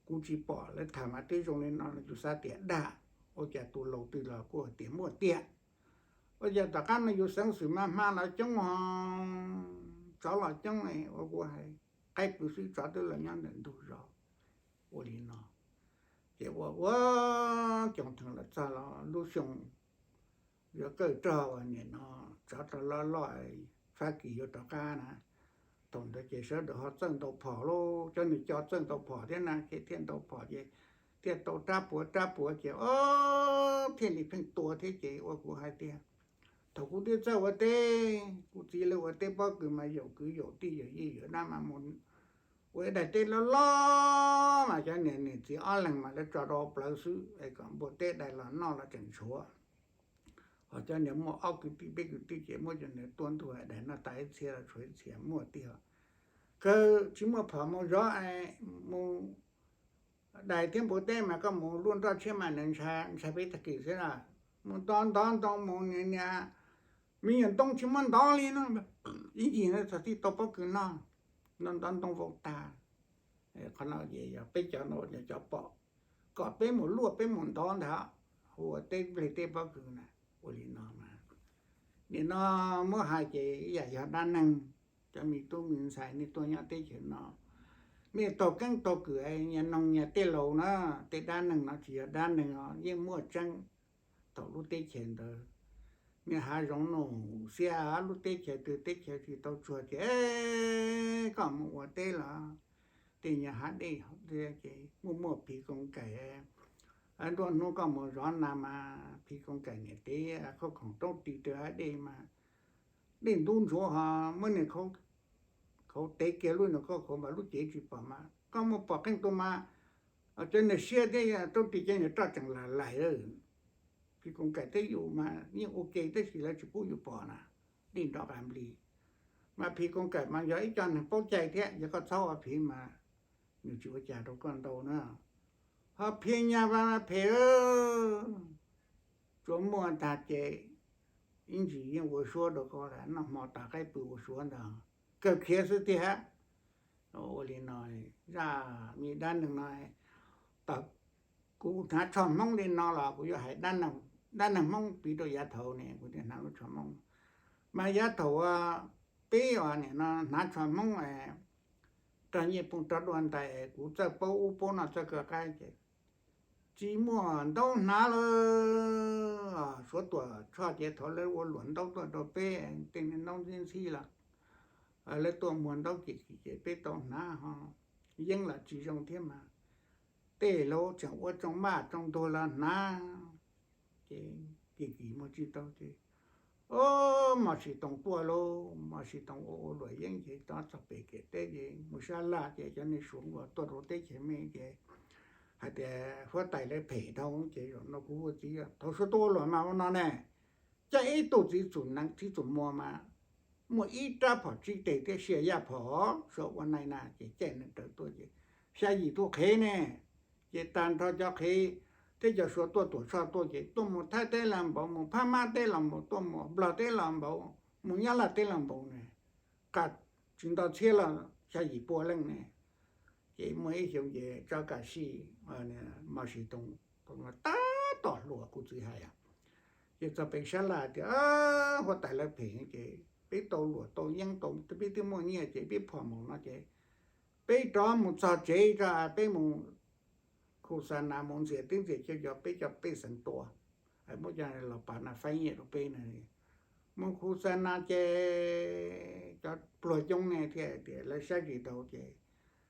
kuv tsis pom lawv tham mas twb zoo li no no, yus xav tias dag, ua cas tus laus twg los kuj tias muaj tiag. Ua cas tom qab no yus xeeb xwm mas hma los coob ho tsov los coob, ua kuv hais qaib pw xwb tsov twb los nyob ntawm ntug zos. Ua li no, Ces ua ua, Coom Theem los txog los lub xyoo yuav kawg rog uas nim no tsov rog loj loj Fab Kis yuav rov qab na. Thaum ntawd ces sawv daws ho txawj ntaus phom lauj, cov niag co txawj ntaus phom thiab na, ces thiaj ntaus phom ces thiaj tau rab puav rab puav ces ob thiaj li pheej tua thiab ces ua kuv hais tias thaum kuv twb txawj ua teb, kuv txiv lawv ua teb pob kws mas yaum kwv yaum tij yaum yij yaum dab mas mus ua ib daim teb loj loj mas cov niam niam txiv ob leeg mas lawv tso rau plawv xwb es kom npua teb dai los noj los tseem tshuav. Ho cov niag muaj ob kwv tij peb kwv tij ces muab cov niag tua ntuj daim noj tas ib txhia los tshuav ib txhia muaj tiag. Kawg tsis muaj phom mus zov, mus dais thiab npua teb mas koj mus luaj nroj tshiab mas nws ntshai peb tag kis xwb na. Mus ntov ntov ntoo mus niag niag me nyuam ntoo tsis muaj ntov li no, ib ncig no txog tib tau pob kws noj, ntov ntoo vau tag. Qhov no ces yog peb cov no cov pom, kom peb mus luaj peb mus ntov ntag, hu ua teb nplej teb pob kws na. Ua li no mas nim no muab hais ces ib yam yog dab neeg, cov me tub me ntxhais nej tuaj nyob teb chaws no, nej taug keeb taug kwm nyias noog nyias tej laus na, tej dab neeg no tsis yog dab neeg os, yeej muaj tseeb. Thaum lub teb chaws ntawd niag hav zoov nus xiab, lub teb chaws twg teb chaws tsis tau tsuag ces koj mus ua teb los tej niag hav dej ces muaj muaj phiv koos kaim. Nruab hnub koj mus zov nas mas phiv koos kaim niam tev khaub khoom roob ris rau hav dej mas dej ntub ntsuav ho muab niag khauv tev kiag lub niag khauv mas lub cev tsis pom mas koj muaj pom qeej tus mas cov niag siab thiab roob ris cov niag roj tseem lam laim. Phiv koos kaim thiab yus mas yeej ua ke tab sis lawv tsis pub yus pom na, dej nrov qas nplig. Mas phiv koos kaim mas yog ib co neeg paub cai thiab, yog koj txhob ua phiv mas nws tsis ua cas rau koj ntau na. Ho phiv nyas vas mas phem, tsuas muaj tag ces ib ntsis yeej ua suab rau koj lawm, noj hmo tas qaib pw ua suab ntag, kawg khiav xwb tiag. Ua li no, zaj me dab neeg no, kuv hnav tsho Hmoob li no los kuv yuav hais dab neeg Hmoob piv rau yav thaud ne, kuv thiaj hnav lub tsho Hmoob. Mas yav thaum peb os nim no hnav tsho Hmoob, rog nyiaj phooj rog dua ntais, kuv txawj paub ub paub no txawj kawg qaib ces tsis muaj ntaub hnav lawm. Suav tuam tshoj ces thaum lawv ua luam ntaub tuaj rau peb tej niag ntaub ntxhib ntxhib los lawv tuaj muag ntaub kim kim ces peb tau hnav ho. Yeeb los tsis zoo thiab mas tej laus tseem ua tsoo maj tsoo ntuag los hnav, ces kim kim muag tsis tau ces, o, Mos Sis Toos tuaj lauj. Mos Sis Toos ua ua luam yeeb ces rov txog pem kem teb ces mus sab laj ces cov niag Suav uas tuaj rau teb chaws me ces hais tias huab tais lawv phem dhau ces zaum no kuv ua txiv thaum Suav tuaj ua luam mas ua no ne, coj ib tug txiv txum neev txiv txum muag mas muaj ib rab phom tsib teg thiab sia yaj phom, Suav ua nai na ces caij nees raws tuaj ces xya yim tug qhev ne, ces tag nrho cov qhev thiab cov Suav tuaj tuam tshoj tuaj ces tuaj mus Thaib teb los npaum, mus Phab Mab teb los npaum, tuaj mus Nplog teb los npaum, mus Nyab Laj teb los npaum ne, qas tsis nto txhiab los xya yim pua leej ne. Ces muaj ib xyoo ces Tsob Kam Sij, Mos Sis Toos tab tom hluas kuv txiv hais, ces txog pem sab laj tias huab tais lawv phem ces peb tau luam tau yeeb tau, peb twb muaj nyiaj ces peb phom mus no ces peb rov mus txog tsev tso, peb mus khu xa nas mus ntxias teb ntxias chaw cov peb cov pej xeem tua, muab cov los pas nas faib nyiaj rau peb na. Mus khu xa nas ces cov pluag coob ne thiaj tias lawv saib tsis taus ces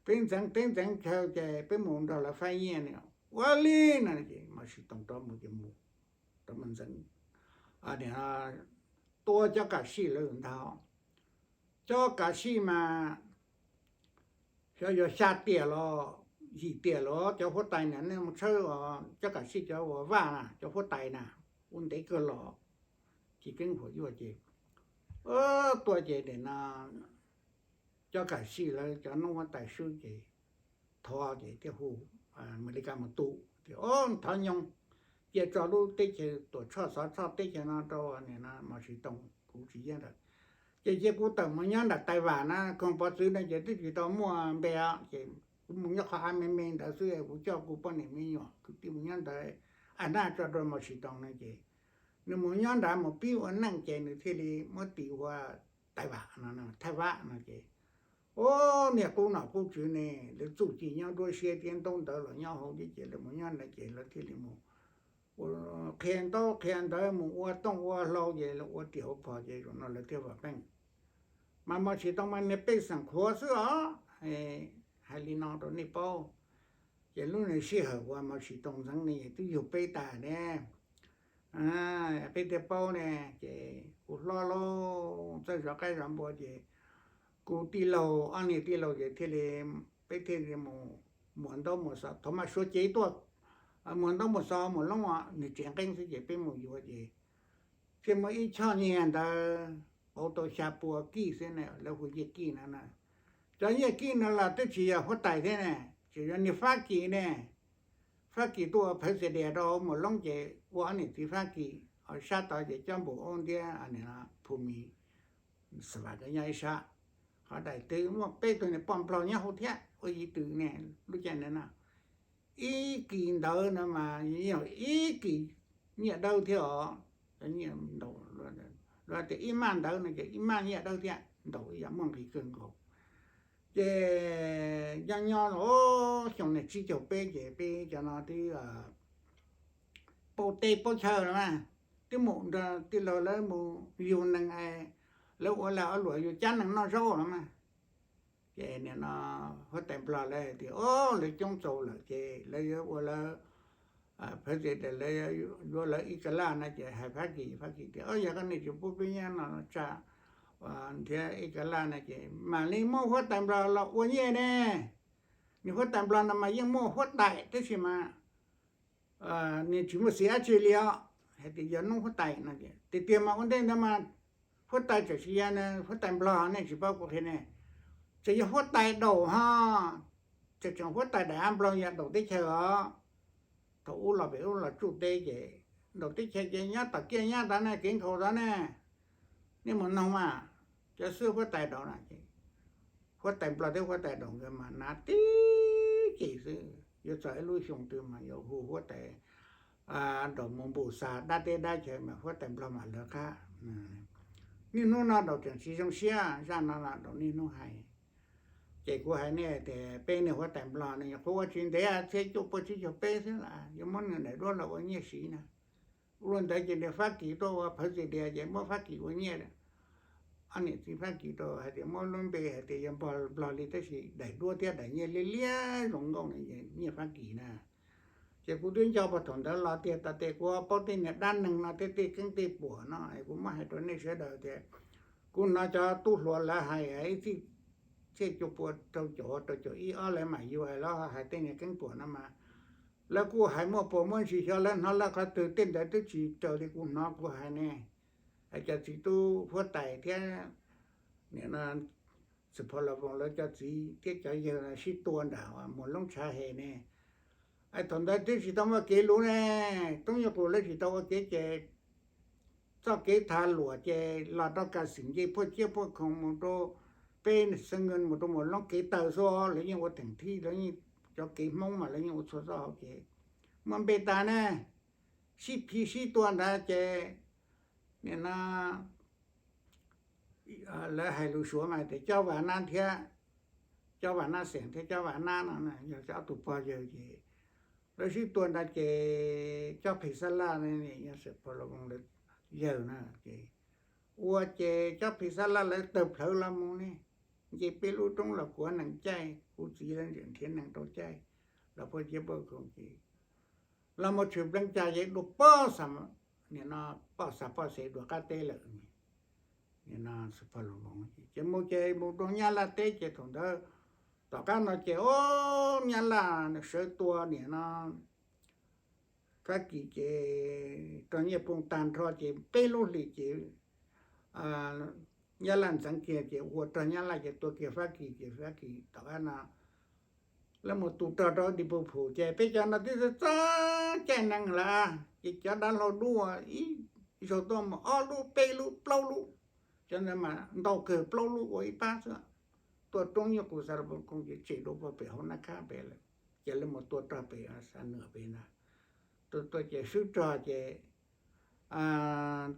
peb ntxeev teb ntxeev chaw ces peb mus nrog lawv faib nyiaj ne. Ua li no ces Mos Sis Toos rov mus ces mus rov mus ntxeev, tua Tsob Kam Sij lawv ntag. Tsob Kam Sij mas xyov yog xya tiam los yim tiam los cov huab tais na, nej mus tshawb Tsob Kam Sij cov uas vaj na, cov huab tais na, ua ntev kawg los ci keeb huam yuaj ces tuaj ces nim no Tsob Kam Sij lawv cov noob huab tais swb ces thov ces thiaj hu Mes Lis Kas mus tu tias, o, thov nyooj, cia tso lub teb chaws tuam tshoj xov tshoj teb chaws no rau nim no Mos Sis Toos, kuv tsis yeej lawm. Ces cia kuv tawm mus nyob nram Tais Vam na, koog pov txwv no ces twb tsis tau muaj npe os, ces kuv mus nyob qhov av me me ntawd xwb, kuv coj kuv poj niam me nyuam kwv tij mus nyob ntawd, a nab tso rau Mos Sis Toos no ces nws mus nyob nrad mus pib ua neej ces nws thiaj li muab tis ua Tais Vam no, Thaij Vam no ces Ub, niag qub nom qub tswv ne, lawv txuj ci nyob nruab siab thiab ntaub ntawv los nyob hauv thiab ces lawv mus nyob ntawd ces lawv thiaj li mus ua, qhia ntaub qhia ntawv, mus ua tooj ua hlau ces lawv ua tiam ua pog ces zaum no lawv thiaj vam meej. Mas Mos Tsis Toos mas niag pej xeem qhuav xwb os. Hais li no rau nej paub, ces lub niag sij hawm uas Mos Tsis Toos ntxeev ne twb yug peb tas ne, peb thiaj paub ne. Ces kuv hlob lauj, txawj zov qaib zov npua ces kuv tij laug, ob niag tij laug ces thiaj li, peb thiaj li mus muas ntaub muas xov, thaum mas Suav cev tuaj muas ntaub muas xov, muas loob, nws tsev nqeeb xwb ces peb mus yuav ces thiaj muaj ib choj nyiaj ntawd pauv tau xya pua kij xwb ne, lawv hu nyiaj kij no na. Cov nyiaj kij no los twb tsis yog huab tais thiab ne, tsis yog niag Fab Kis ne. Fab Kis tuaj ua phawv xis dias rau muas loob ces ua ob niam txiv Fab Kis, sab tod ces Cob Npus Aub thiab Phu Mis, xav vam kov nyob ib sab. Qhov daim tw muaj peb tug niag poj nplog nyob hauv thiab ua ib tw ne, lub caij ntawd na. Ib kis ntawd no mas yog ib kis nyiaj dawb thiab os. Tias ib maj ntawd no ces ib maj nyiaj dawb thiab, ntaus ib yam muaj nqis kawg nkaus. Ces nyob nyob los xyoo na tsib caug peb ces peb cov no twb paub teb paub chaw los mas, twb mus nrog tij laug lawv mus yug neeg, lawv ua lag ua luam yug cab neeg noj zaub los mas. Ces nim no huab tais nplog lawv hais tias, o, lawv coob txaus lawm ces lawv yuav ua lawv, phawv xis dias lawv yuav lawv ib ka laj no ces hais Fab Kis, Fab Kis tias, o, yog koj nej tsis pub peb nyob no tsa, nrhiav ib ka laj no ces mam li muab huab tais nplog los ua nyiaj ne. Nws huab tais nplog no mas yeej muaj huab tais tab sis mas nws tsis muaj xiv dab tsi li os. Hais tias yog noob huab tais no tiag tiag mas ua ntej ntawd mas huab tais txawm tsis yog huab tais nplog, nej tsis paub kuv qhia ne, txawm yog huab tais daum ho, tseem tseem huab tais daim av nplog yog daum teb chaws os. Thaum ub los pem ub los tsuj teb ces daum teb chaws ces nyob tom kiaj nyob tod ne, kev nkhaus tod ne. Nej mus noog mas, cov xib huab tais daum no ces huab tais nplog thiab huab tais daum nkawd mas hnav tib ce xwb, yuav txog ib lub xyoo twg mas yuav hu huab tais daum mus npus xa dab teb dab chaw mas huab tais nplog mam lawv qab. Niaj hnub no daum tseem tsis zoo siab, zaj no los daum niaj hnub hais. Ces kuv hais nej tias peb niag huab tais nplog ne nyuam qhuav ua tsis ntev, txhiab cuaj pua tsib caug peb xwb las, yuav muab nws daim duab los ua nyiaj siv na. Ua li ntawd ces niag Fab Kis tuaj ua phawv xis dias ces muab Fab Kis ua nyiaj. Ob niam txiv Fab Kis rau hais tias muab lub npe hais tias yog nplog li tab sis daim duab thiab daim nyiaj liab liab zoo nkauj no nyiaj Fab Kis na. Ces kuv twb nco puag thaum ntawd los tiag tas tes kuv paub tej niag dab neeg no thiab tej keeb tej puam no es kuv muab hais rau nej sawv daws tias kuv hnov cov tub hluas lawv hais ib txij txhiab cuaj pua rau caum rau caum ib ob lawv mam yuav lawv hais tej niag keeb puam no mas lawv kuj hais muaj puas muaj ntsis xyov lawv hnov lawv qhov twg, tej ntawd twb tsis raws li kuv hnov kuv hais ne. Cov txiv tub huab tais thiab nim no Xwm Pha Los Voos lawv cov txiv thiab cov yawg sib tua nram muas loob tshav hes ne. Thaum ntawd twb tsis tau muaj kev luv ne, Toob Nyuj Qus lawv tsis tau ua kev ces txoj kev thav luam ces los rau Kas Xim nce puag ciab puag khoom mus rau peb Xeev Nkees mus rau muas loob kev taw xwb, lawv yeej ua theem thib, lawv yeej, cov kev Hmoob mas lawv yeej ua txhua txoj hauv kev. Muaj npe tas ne, sib phiv sib tua ntawd ces nim no lawv hais lus Suav mas tias Cob Vam Nab thiab, Cob Vam Nab Xeem thiab Cob Vam Nab no yog ob tug pog yawg ces lawv sib tua ntawd ces Cob Phem Xab Laj ne, yog Xwm Pha Los Voos lawv yawg na ces ua ces Cob Phem Xab Laj lawv tawg plhawv los mus ne, nce peb lub roob los kuav nees caij, kuv txiv lawv nrhiav nees rau caij los puag ciab puag khoom ces los mus tshwm pleev cas ces dua poj, nim no poj xas poj xev dua qab teb lawm. Nim no Xwm Pha Los Voos ces mus ces mus rau Nyab Laj teb ces thaum ntawd tom qab no ces o, Nyab Laj sawv tua nim no Fab Kis ces rog nyiaj poo tag nrho ces peb lub hlis ces Nyab Laj ntxeev kiag ces ua rog Nyab Laj ces tua kiag Fab Kis ces Fab Kis tom qab no lawv mus tu rog rau Di Pus Phum ces peb cov no twb txog caij nees lawm ces cov dav hlau dub ib zaug tuaj mus ob lub peb lub plaub lub, cov ntawd mas ntau kawg, plaub lub ua ib pab xwb. Tuaj roob Nyuj Qus Xas Las Pos Koos ces tshem dua puag pem hauv Nab Khab pem lawm, ces lawv mus tua rog pem Xas Nuam pem ntag. Tuaj tuaj ces swb rog ces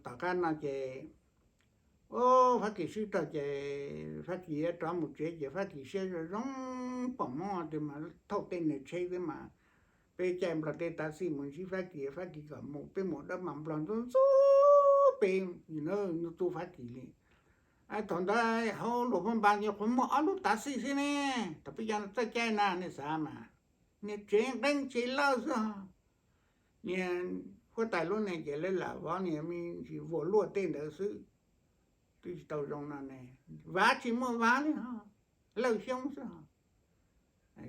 tom qab no ces Fab Kis swb tag ces Fab Kis yuav rov mus tsev ces Fab Kis siab zoo zoo pom Hmoob tias mas thauj tej niag tsheb xwb mas peb caij Nplog tej tav xij mus ntsib Fab Kis, Fab Kis kom mus, peb mus dawb mas Nplog ntxub ntxub peb, ntxub ntxub Fab Kis li. Thaum ntawd hauv Luas Phab Npas nyuam qhuav muaj ob lub tav xij xwb ne, thaum peb cov txawj caij na nej xav mas, niag tsev nqeeb tsev lawj xwb. Niag huab tais lub neej ces lawv lam vov niag me ntsis vuas luaj tej ntawd xwb, twb tsis tau zoo no ne, vav tsis muaj vav li ho, lawj xyoob xwb ho.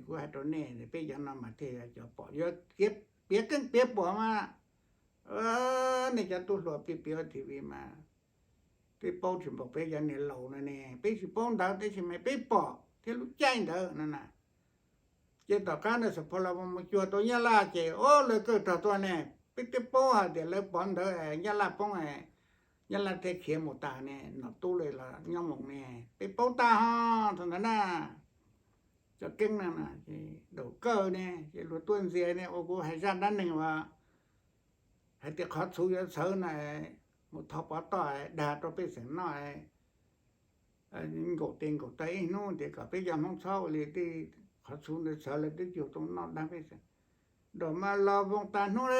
Kuv hais rau nej, peb cov no mas thiaj yog cov pom, yuav piav keeb piav puas mas, nej cov tub hluas peb piav T V mas twb paub tsis npaum peb cov niag laus no ne, peb tsis paub ntawd tab sis mas peb pom thiab lub caij ntawd no na. Ces tom qab no Xam Pha La Voo mus cuag tau Nyab Laj ces o lawv kawg raug tuag ne, peb twb paub hais tias lawv pov ntawd Nyab Laj poob, Nyab Laj thiaj khiav mus tas ne, Nom Tub li los nyob mus ne, peb paub tag ho thaum ntawd na. Cov keeb no daum kawg ne ces luag tuaj ntxias ne, ua kuv hais zaj dab neeg uas hais tias qhov txhuv yuav txhawv no, mus thov pov toj dag rau pej xeem noj, nkaum tes nkaum taw ib hnub tias kom peb cov Hmoob txhob ua li tej qhov txhuv ntawd txhawv lawm twb cuag tau noj dag pej xeem. Daum mas los voos tas hnub,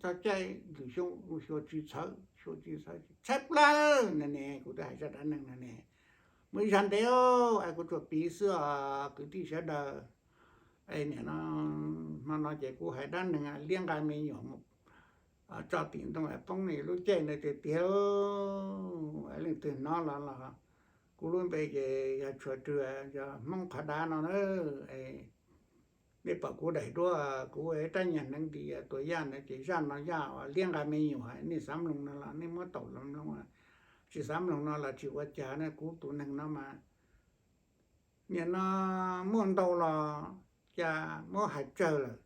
txog caij lwm xyoo xyuas tsis txhawv, xyuas tsis txhawv, tshaib plab ne. Kuv twb hais zaj dab neeg no ne, muaj ib zaj ntev es kuv tsuas piv xwb os kwv tij sawv daws. Nim no, hmo no ces kuv hais dab neeg liab nqa me nyuam mus tso tim ntoo poob, lub caij ntawd tiag tiag, leej twg hnov los los kuv lub npe ces yog Tshuav Rwg, yog Hmoob qhov dav no na. Nej pom kuv daim duab, kuv rab nyuag hneev nti tuam yaj ntawd ces zaj no yaj uas liab nqa me nyuam, nej xav mloog no los nej muab taum los mloog, tsis xav mloog no los tsis ua cas ne. Kuv tus neeg no mas nim no muaj ntau los cas muab hais tsawg lawm,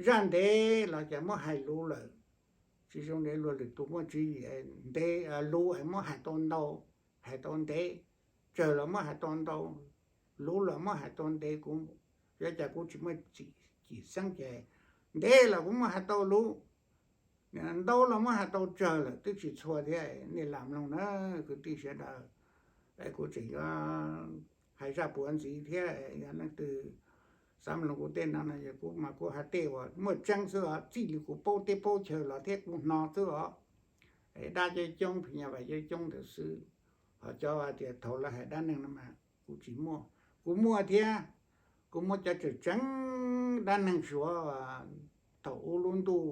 zaj ntev los cas muab hais luv lawm. Tsis zoo li luag lwm tus muaj tswv yim, ntev luv es muab hais tau ntau, hais tau ntev, tsawg los muab hais tau ntau, luv los muab hais tau ntev. Kuv yuav cas kuv tsis muaj cim xeeb ces ntev los kuv muab hais tau luv, ntau los muab hais tau tsawg lawm twb tsis txhua thiab, nej lam mloog na kwv tij sawv daws. Es kuv tseem yuav hais zaj puav ntxiv thiab, yog leej twg xav mloog kuv tej no no yog kuv mas kuv hais tej uas muaj tseeb xwb os, txij li kuv paub teb paub chaw los thiab kuv hnov xwb os. Es dab coob coob phim nyuj vais coob coob ntawd xwb, ho cov hais tias thaum lawv hais dab neeg no mas kuv tsis muaj, kuv muaj thiab. Kuv muaj cov tseem tseeb dab neeg Suav thaum ub lub ntuj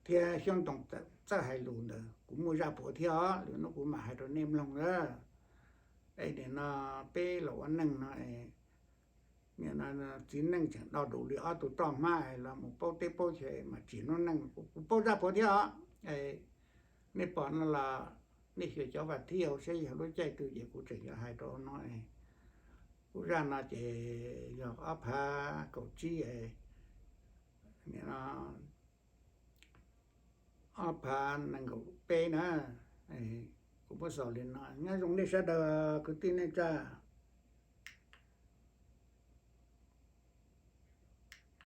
thiab Xyooj Toom txawj hais lus ntawd kuv muaj zaj puav thiab os, lwm hnub kuv mam hais rau nej mloog na. Es nim no peb los ua neej no, nim no txiv neej tseem do dus li ob tug roj hmab los mus paub teb paub chaw mas tsim hnub neej, kuv paub zaj puav thiab os. Nej pom no los nej xyuas cov vas thib hauv saib yog lub caij twg ces kuv tseem yuav hais rau no. Kuv zaj no ces yog ob phav kaum tsib, ob phav nees nkaum peb na. Kuv muab xaus li no, nyob zoo nej sawv daws kwv tij neej tsa.